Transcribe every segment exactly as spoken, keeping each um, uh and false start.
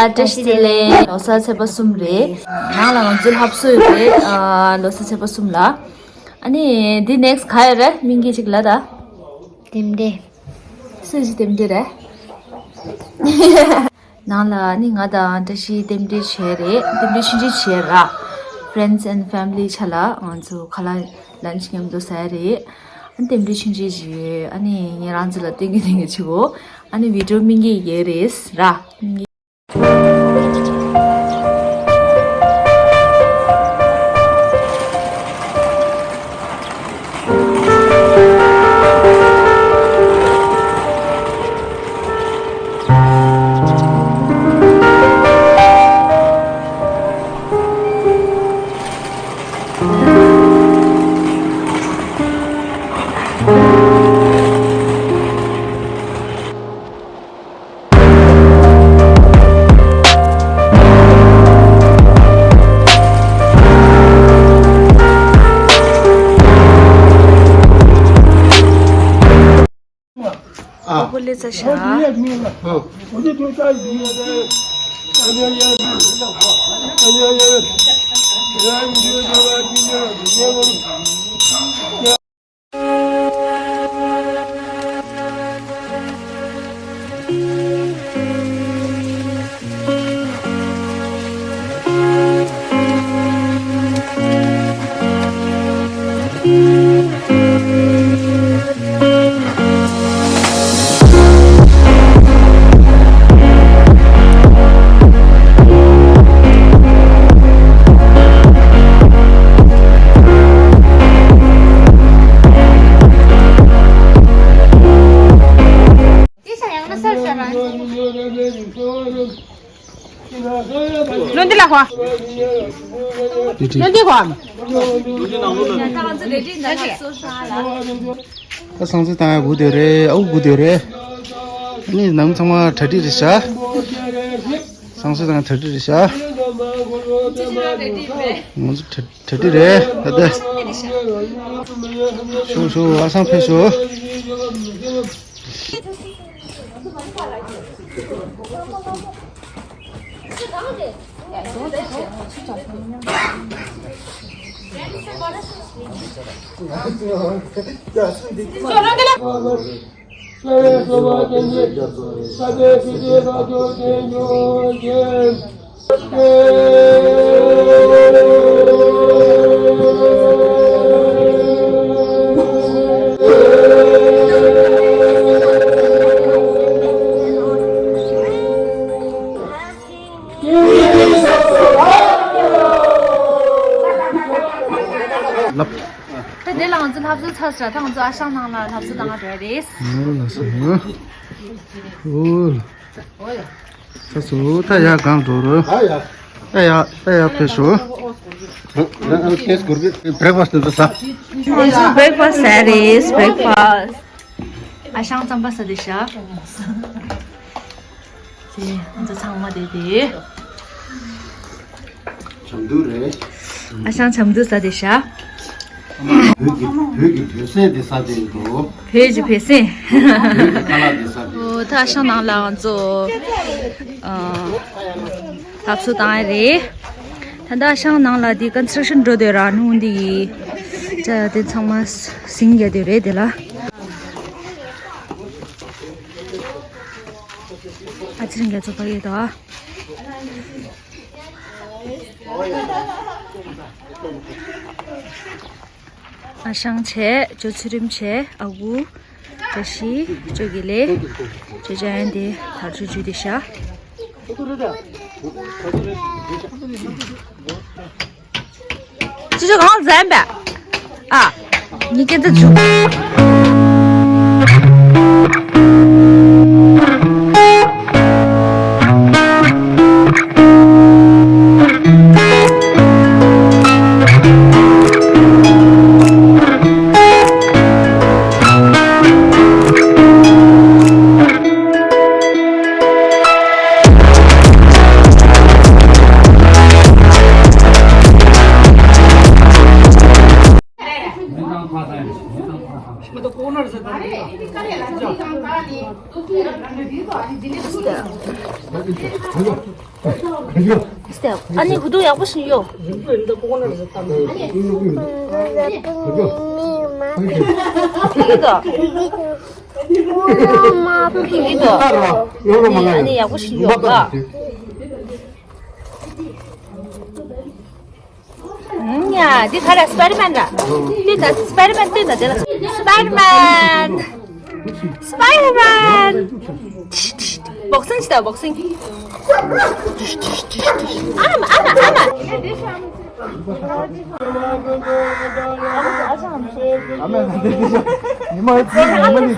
བཀྲ་ཤིས་བདེ་ལེགས། ལོ་གསར་ཚེས་པ་གསུམ་རེད། ནང་ལ་ང་ཚོ་ལྷ་བཟོ་ཡོད་རེད། ཨ། ལོ་གསར་ཚེས་པ་གསུམ་ལ། ཨ་ནི་འདི་ནེགསི་ག་ཡོད་རེད། སྨིན་སྐྱིད་ཅིག་ལ་ད། རྟེན་འབྲེལ། སུ་ཞིག་རྟེན་འབྲེལ་རེད། ནང་ལ་ནི་ང་དང་བཀྲ་ཤིས་རྟེན་འབྲེལ་བྱས་རེད། རྟེན་འབྲེལ་ཆུང་ཆུང་བྱས་ར། Friends and family ཆ་ལ་ང་ཚོ་ཁ་ལག་ལན་ཆི་མཉམ་དུ་ཟ་ཡ་རེད། ཨ་ནི་རྟེན་འབྲེལ་ཆུང་ཆུང་བྱས། ཨ་ནི་ངས་རང་ཚོ་ལ་སྟོན་གི་སྟོན་གི་བྱེད་གོ། ཨ་ནི་བི་ཌིའོ་སྨིན་གི་ཡོད་རེད་ར། ཨ། ཨ་ཁུ་ལེ་ཚ་ཤ། ཨ། ལོན་ཏི་ལ་ཁོ། ལོན་ཏི་ཁོ། ད་སང་སི་དང་བུ་དེ་རེད། ཨ་བུ་དེ་རེད། ནི་ནམ་ཚང་མ་གྲ་སྒྲིག་རེད་ཤག་སང་སི་དང་གྲ་སྒྲིག་རེད་ཤག་ང་ཚོ་གྲ་གྲ་སྒྲིག་རེད་ད་ལྟ། ཤོག་ཤོག་ཨ་སང་ཕེབས་ཤོག་ད་དེ་ལ་ང་ཚོ་ལྷ་བཟོ་ཚར་ཤག་ད་ང་ཚོ་ཨ་ཞང་ནང་ལ་ལྷ་བཟོ་བཏང་ག་འགྲོ་ཡ་རེད། ཨོ་ལ་སོ། ཨོ་ལ། ཚ་སུ་ད་ཡ་གང་འགྲོ་རོ། ད་ཡ། ད་ཡ་ད་ཡ་ཕེབས་ཤོག་ང་ཚོ་བྷི་རེག་ཕ་སི་ཟ་རེད། བྷི་རེག་ཕ་སི། ཨ་ཞང་རྩམ་པ་ཟ་དེ་ཤག་དེ་ང་ཚོ་ཚང་མ་དེ་དེ། ཆམ་དུ་རེད། ཨ་ཞང་ཆམ་དུ་ཟ་དེ་ཤག་བོད་ཀྱི་བོད་ཀྱི་བོད་སྲན་དེ་ཟ་དེ་འགྲོ། བོད་ཀྱི་བོད་སྲན། བོད་ཀྱི་ཁ་ལག་དེ་ཟ་དེ། ཨོ་ད་ཨ་ཞང་ནང་ལ་ང་ཚོ་ཨ་ལྷ་བཟོ་བཏང་ཡ་རེད། ད་ལྟ་ཨ་ཞང་ནང་ལ་དེ་ཀོན་སི་ཊྲག་ཤན་འགྲོ་དེ་ར་ནུ་འདི་ཡི་ཅ་དེ་ཚང་མ་ཟིན་རྒྱ་དེ་རེད་དེ་ལ། ཨ་ཅི་རིང་རྒྱ་ཚོ་ཕ་གི་དོ། ཨ་ཞང་བྱས། ཅོ་ཚུལ་ཁྲིམས་བྱས། ཨ་ཁུ། བཀྲ་ཤིས། ཅོ་དགེ་ལེགས། ཅོ་འཇམ་དབྱངས་དེ་དར་ཆུ་ཆུ་དེ་ཤག་ཅི་ཅོ་གང་ཟན་པས། ཨ། ཉི་སྐད་འདི་བྱུང་། ཨ་ནི་ཧུ་དུ་ཡག་པོ་ཞིག་ཡོད། ཡིན་ད། ཡིན་ད། ཨ་ནི་ཡག་པོ་ཞིག་ཡོད་ག། ཡ། འདི་ག་རེ། སི་པའི་ཌར་མེན་ར། ལྟོས་དང་། སི་པའི་ཌར་མེན་ལྟོས་དང་། དེ་ལ་སི་པའི་ཌར་མེན། སི་པའི་ཌར་མེན། བོག་སིང་ཅིག་དང་། བོག་སིང་། ཨ་མ། ཨ་མ། ཨ་མ། ཨ་མ། ཉི་མ་ཚེ་ཉི་མ་ནི།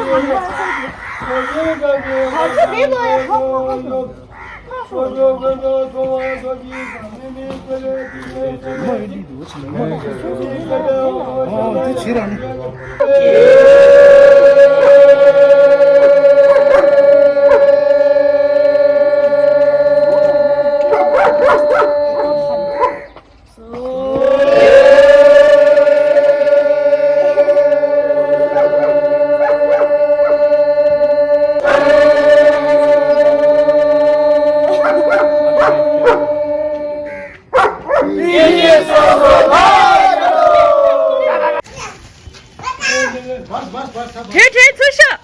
གྲོས་གྲོས་ཚུར་ཤོག་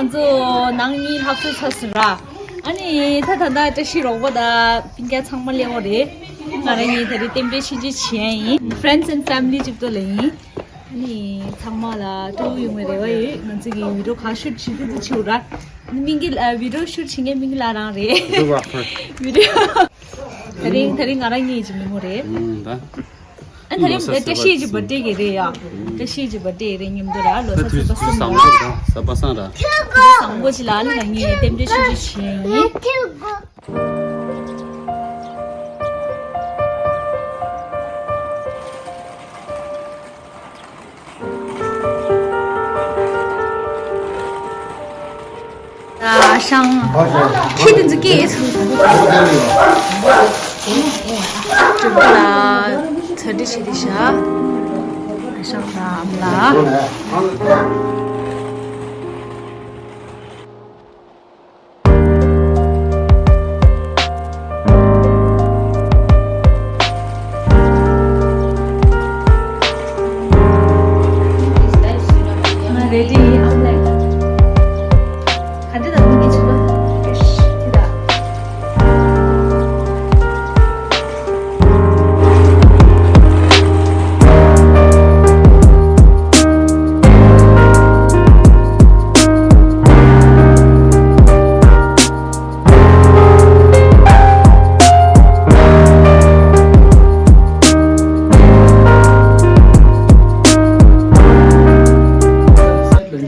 ང་ཚོ་ནང་གཉིས་ལྷག་ཚོད་ཚར་སོང་ར། ཨ་ནི་ད་ད་ལྟ་བཀྲ་ཤིས་རོགས་པ་དང་སྤུན་ཀྱག་ཚང་མ་སླེབས་པ་རེད། ང་རང་གཉིས་ད་རེས་རྟེན་འབྲེལ་ཆུང་ཆུང་བྱེད་ཡ་ཡིན། Friends and family གཅིག་པོ་ལ་ཡིན། ཨ་ནི་ཚང་མ་ལ་སྤྲོ་པོ་ཡོང་བའི་རེ་བ་ཡོད། ང་ཚོ་གི་བི་ཌི་ཡོ་ག་ཤུཊ་བྱེད་དུས་དུ་ཆུ་ར། ཨ་ནི་མིང་གི་ཨ། བི་ཌི་ཡོ་ཤུཊ་བྱེད་མཁན་མིང་གི་ལ་རང་རེད། བི་ཌི་ཡོ། དེ་རིང་དེ་རིང་ང་རང་གཉིས་ཀྱི་ཉིན་མོ་རེད། ཨུམ། ད། ཨ། དེ་རིང་ལོ་གསར་བཀྲ་ཤིས་ཀྱི་བར་ཐི་ཌེ་གི་རེད་ཡ། བཀྲ་ཤིས་ཀྱི་བར་ཐི་ཌེ་རེད། མཉམ་དུ་ར་ལོ་གསར་ཚེས་པ་གསུམ་ཡ། གཟའ་པ་སངས་ར། གཟའ་པ་སངས་པོ་ཅིག་ལ་ང་གཉིས་རྟེན་འབྲེལ་ཆུང་ཆུང་བྱས་ཡིན། ཨ་ཞང་། ཁྱི་དེ་ཚོ་སྐད་ཚོ། གྲོགས་པོ་ལ་ཚ་འདྲི་བྱེད་དེ་བཞག་ཨ་ཞང་དང་ཨ་མ་ལགས། ང་རེ་ཌི་ཡིན། ཨ་མ་ལགས། ག་འདྲ་དང་མི་འདི་བྱུང་བ། ཨེ་ཤ། དེ་དང་།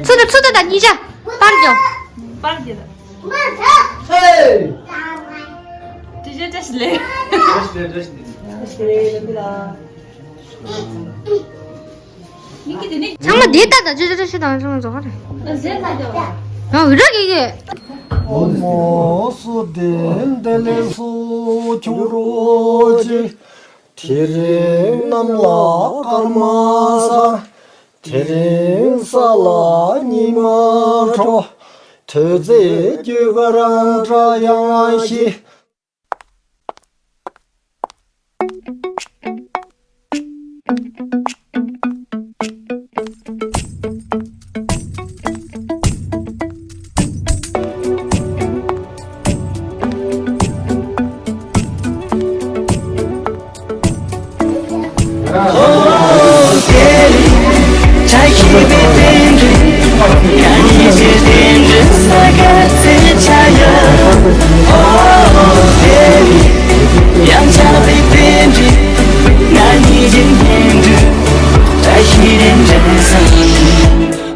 ཚུར་དང་ཚུར་དང་གཉིས་ཆ། པར་རྒྱོབ། པར་རྒྱོབ། ཧེ། ཏི་ཇེ་བཀྲ་ཤིས་བདེ་ལེགས། བཀྲ་ཤིས་བདེ་ལེགས། བཀྲ་ཤིས་བདེ་ལེགས། བཀྲ་ཤིས་བདེ་ལེགས། ཚང་མ་དེ་ལྟ་དང་ཅི་ཅི་ཅི་དང་ཅི་མ་རྫོགས་རེད། ང་འུ་ར་གི་གི། ཨོ་མོ་སུ་བདེ་བདེ་ལེགས་སུ་འཁྱུག་རོགས་གྱིས། དེ་རིང་གནམ་ལ་སྐར་མ་ས། དེ་རིང་ས་ལ་ཉི་མ་དྲོ། དུས་ཚོད་རྒྱུ་སྐར་རང་འདྲ་ཡང་ཞིག་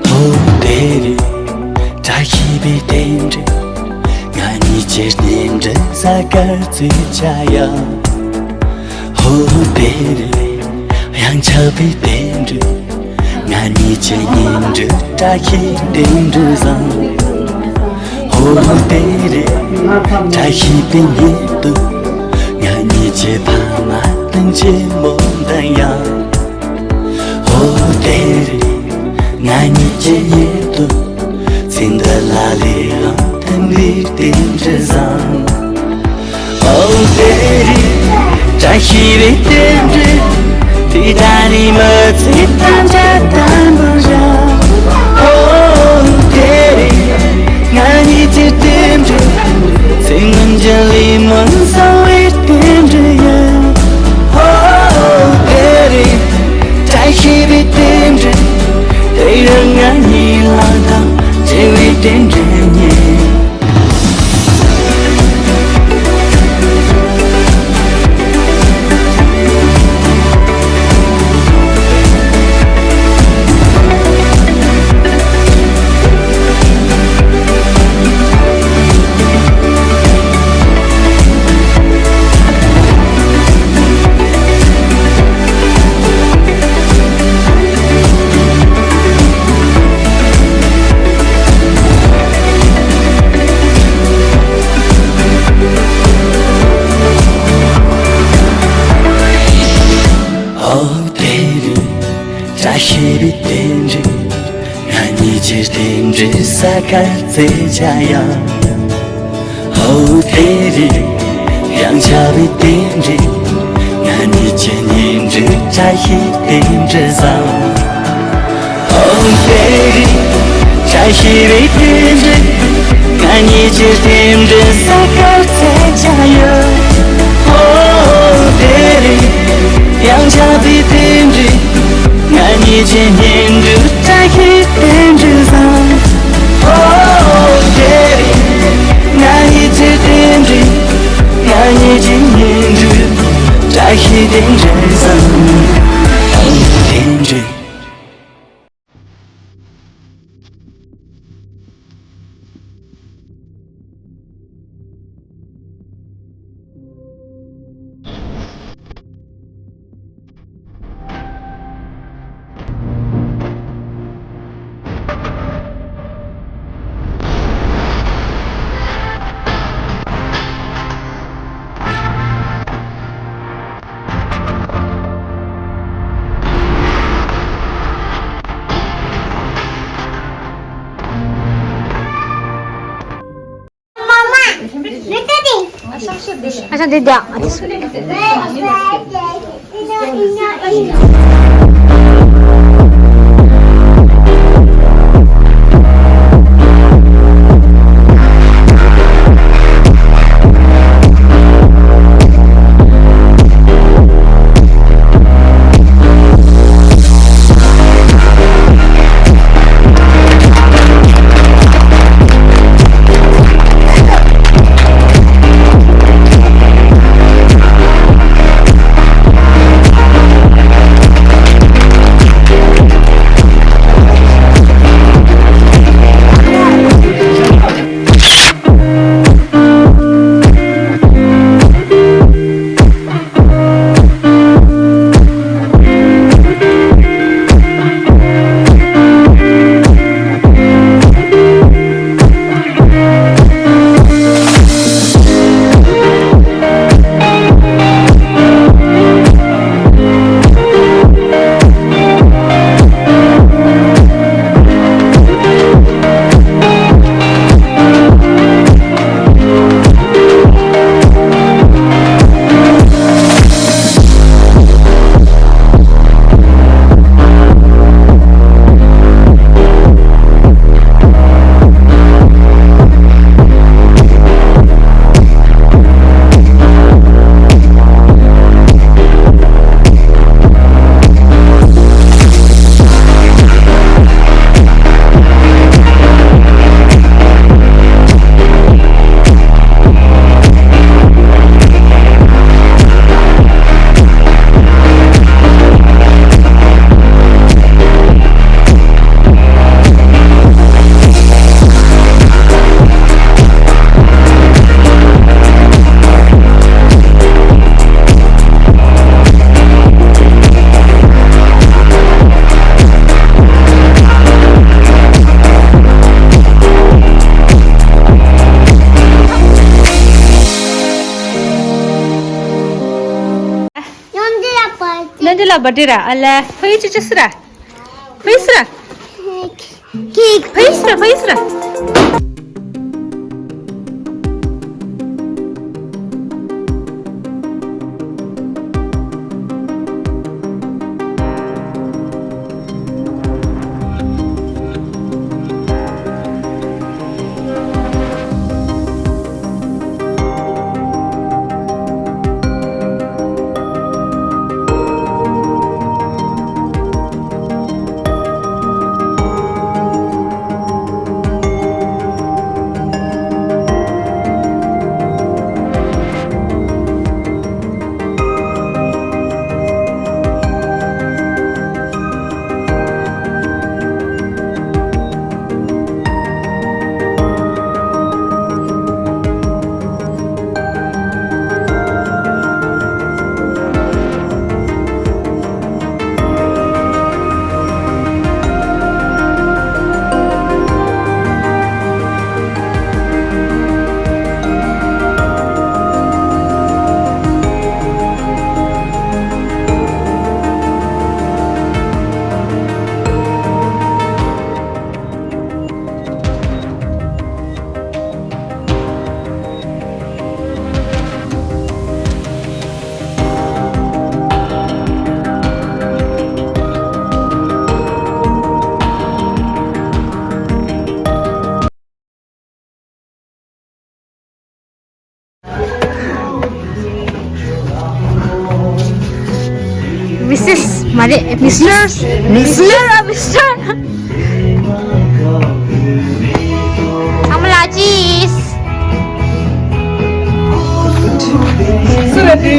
ཧོ་དེ་རེད། བཀྲ་ཤིས་པའི་རྟེན་འབྲེལ། ང་གཉིས་ཀྱི་རྟེན་འབྲེལ་གཟའ་སྐར་ཚོས་ཆགས་ཡ། ཧོ་དེ་རེད། དབྱངས་འཆར་བའི་རྟེན་འབྲེལ། ང་གཉིས་ཀྱི་གཉེན་འབྲེལ་བཀྲ་ཤིས་རྟེན་འབྲེལ་བཟང་། ཧོ་དེ་རེད། བཀྲ་ཤིས་པའི་ཉིན་དུ། ང་གཉིས་ཀྱི་ཕ་མ་དུ། ཆེན་མོ་འདི་ཡང་། ཧོ་དེ་རིང་ང་གཉིས་ཀྱི་ཉེ་དུ་ཚེ་འདི་ལ་ལས་རང་མཐུན་པའི་རྟེན་འབྲེལ་བཟང་། ཨོ་དེ་རིང་བཀྲ་ཤིས་པའི་རྟེན་འབྲེལ། དེ་ད་ནི་མི་ཚེ་ཐམས་ཅད་དམ་པོར་བཞག་ཨོ་དེ་རིང་ང་གཉིས་ཀྱི་རྟེན་འབྲེལ། ཚེ་སྔོན་གྱི་ལས་སྨོན་གསང་བའི་རྟེན་འབྲེལ་ཡིན། ཨོ་དེ་རིང་བཀྲ་ཤིས་པའི་རྟེན་འབྲེལ། དེ་ཡང་ང་གཉིས་ལ་དང་བརྗེ་བའི་རྟེན་འབྲེལ་ཉིད། ཨོ་དེ་རིང་བཀྲ་ཤིས་པའི་རྟེན་འབྲེལ། ང་གཉིས་ཀྱི་རྟེན་འབྲེལ་ས་ཁར་བཙལ་བྱ་ཡང་། ཧོ་དེ་རིང་ཡང་བྱ་བའི་རྟེན་འབྲེལ། ང་གཉིས་ཀྱི་གཉེན་སྒྲིག་བཀྲ་ཤིས་རྟེན་འབྲེལ་བཟང་། ཧོ་དེ་རིང་བཀྲ་ཤིས་པའི་རྟེན་འབྲེལ། ང་གཉིས་ཀྱི་རྟེན་འབྲེལ་ས་ཁར་བཙལ་བྱ་ཡང་། ཧོ་དེ་རིང་ཡང་བྱ་བའི་རྟེན་འབྲེལ། ང་གཉིས་ཀྱི་གཉེན་སྒྲིག་བཀྲ་ཤིས་རྟེན་འབྲེལ་བཟང་། ཨོ་དེ་རིང་ང་གཉིས་ཀྱི་རྟེན་འབྲེལ། ང་གཉིས་ཀྱི་གཉེན་སྒྲིག་བཀྲ་ཤིས་རྟེན་འབྲེལ་བཟང་། ཨོ་རྟེན་འབྲེལ། ཨ་ཅག་འདི་བརྒྱ། Birthday ར་ཨ་ལ་ཕ་ཡུལ་ཅི་ཅི་སི་ར། ཕ་ཡུལ་སི་ར། ཕ་ཡུལ་སི་ར། ཕ་ཡུལ་སི་ར། Missus མ་རེད། Missus Missus Missus Missus ཨ་མ་ལགས་ཅིས། སུ་རེད་དེ།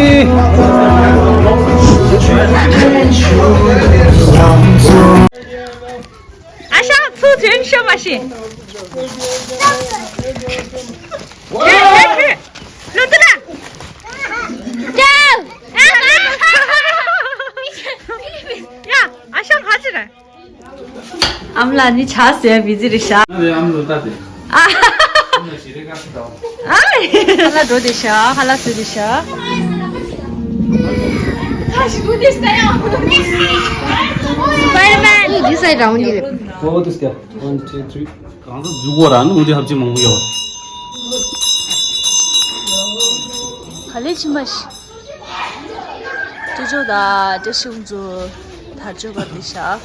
ཨ་ཞང་ཚུར་དོན་ཤོད་མ་ཤེས། ཧེ་ཧེ་ཧེ། ལོ་ཏི་ལ། ཡ། ཨ་ཞང་ཧ་ཅི་རེད། ཨ་མ་ལགས་ནི་ཆ་ཟེར་བི་ཛི་རེད་ཤག་ང་ལ་ཨ་མ་ལོ་ལྟ་དེ། ཨ། ཨ་ལ་འགྲོ་དེ་ཤག་ཧ་ལ་ཚུར་དེ་ཤག Spider-Man. འདི་སའི་རང་འདི་རེད། What is that? One, two, three. གང་ཟག་འཛུགས་སྐོར་ར་ནི་འོ་དེ་ཧབ་ཅི་མང་པོ་ཡོད། ག་ལེ་ཕྱིན་པ་ཞིག་ཅོ་ཅོ་དང་བཀྲ་ཤིས་ཁོང་ཚོ་དར་ལྕོག་བབས་ཏེ་བཞག